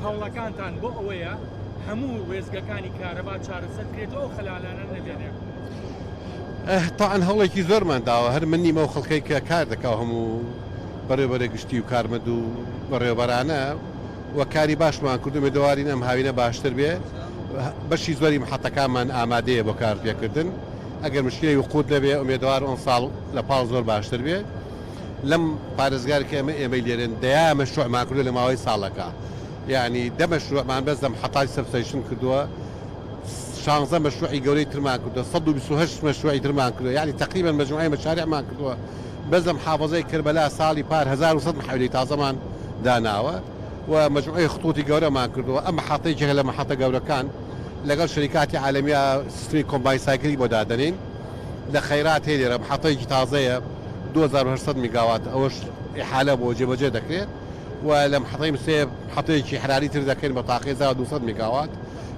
هەوڵەکانتان بۆ ئەوەیە هەموو وێستگەکانی کارەبا چارەسەر بکرێت و ئەو خەلالانە نەمێنێ؟ تەبعەن هەوڵێکی زۆرمان داوە، هەر من نیم ئەو خەڵکەی کە کار دەکا و هەموو بەڕێوەبەرە گشتی و کارمەند و بەڕێوەبەرانە و کاری باشمان کرد، ئومێدەوارین ئەم هاوینە باشتر بێ، بەشی زۆری محەتەکانمان ئامادەیە بۆ کار پێکردن، ئەگەر مشکلەی وقود نەبێ ئومێدەوارم ئەمساڵ لە پاڵ زۆر باشتر بێ. لەم پارێزگار کە ئێمە ئێمەی لێرەن دەیا مەشروعمان کردووە لە ماوەی ساڵەکە یعنی دە مەشروعمان بەس لە محەتاتی substation کردووە شانزە مەشروعی گەورەی ترمان کردووە 128 مەشروعی ترمان کردووە یعنی تقریبا مەجموعەی مەشاریعمان کردووە بەس لە محافظەی کەربەلا ساڵی پار 1100 محەویلەی تازەمان داناوە و مەجموعەی خطوطی گەورەمان کردووە ئەم محەتە یەکێکە لە محەتە گەورەکان لەگەڵ شەریکاتی عالەمیە سیستمی combined cycle ی بۆ دادەنێین لە خەیرات هەیە لێرە محەتەیەکی تازەیە 2800 میگاوات ئەوەش ئیحالە بۆ جێبەجێ دەکرێت و لە محەتەی مسێ محەتەیەکی حراری تر دەکەین بە تاقەی 1200 میگاوات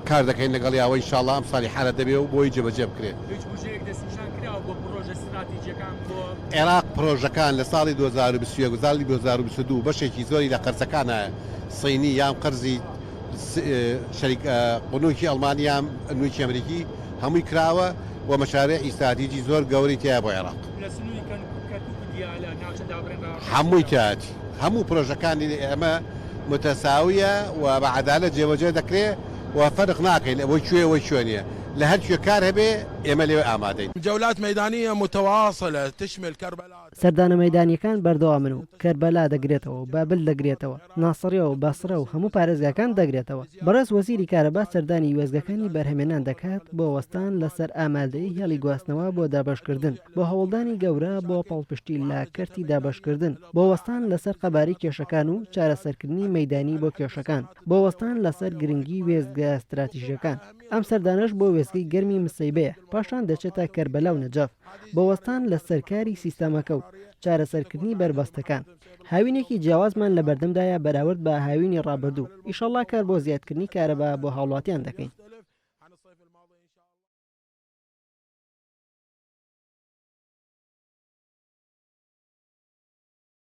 کار دەکەین لەگەڵ یاوە ئینشاڵڵا ئەم ساڵی حالە دەبێ و بۆی جێبەجێ بکرێت. هیچ بودجەیەک دەستنیشان کراوە بۆ پڕۆژە ستراتیجیەکان بۆ. عێراق پڕۆژەکان لە ساڵی 2021 و ساڵی 2022 بەشێکی زۆری لە قەرزەکانە صینی یان قەرزی شەریک بنوکی ئەڵمانی یان بنوکی ئەمریکی هەمووی کراوە و مەشاریعی ستراتیجی زۆر گەورەی تیایە بۆ عێراق. لە سنووری کەرکوک و دیالە ناوچە دابڕێنراوەکان هەمووی تیایەتی. هەموو پرۆژەکانی ئێمە متساویە و بە عەدالەت جێبەجێ دەکرێ و فەرق ناکەین ئەوەی کوێ ئەوەی کوێ نیە. لە هەر کوێ کار هەبێ ئێمە لەوێ ئامادەین. جولات میدانیە متواصلە تشمل کربلاء. سەردانە مەیدانییەکان بەردەوامن و کەربەلا دەگرێتەوە و بابل دەگرێتەوە، ناسڕیە و بەسڕە و هەموو پارێزگاکان دەگرێتەوە. بەڕێز وەزیری کارەبا سەردانی وێستگەکانی بەرهەمێنان دەکات بۆ وەستان لەسەر ئامادەیی هێڵی گواستنەوە بۆ دابەشکردن، بۆ هەوڵدانی گەورە بۆ پاڵپشتی لە کەرتی دابەشکردن، بۆ وەستان لەسەر قەبارەی کێشەکان و چارەسەرکردنی مەیدانی بۆ کێشەکان، بۆ وەستان لەسەر گرنگی وێستگە ستراتیژییەکان. ئەم سەردانەش بۆ وێستگەی گەرمی مسەیبەیە، پاشان دەچێتە کەربەلا و نەجەف. بۆ وەستان لەسەر کاری سیستەمەکە و چارەسەرکردنی بەربەستەکان. هاوینێکی جیاوازمان لەبەردەمدایە بەراورد بە هاوینی ڕابردوو، ئیشەڵڵا کار بۆ زیادکردنی کارەبا بۆ هاوڵاتیان دەکەین.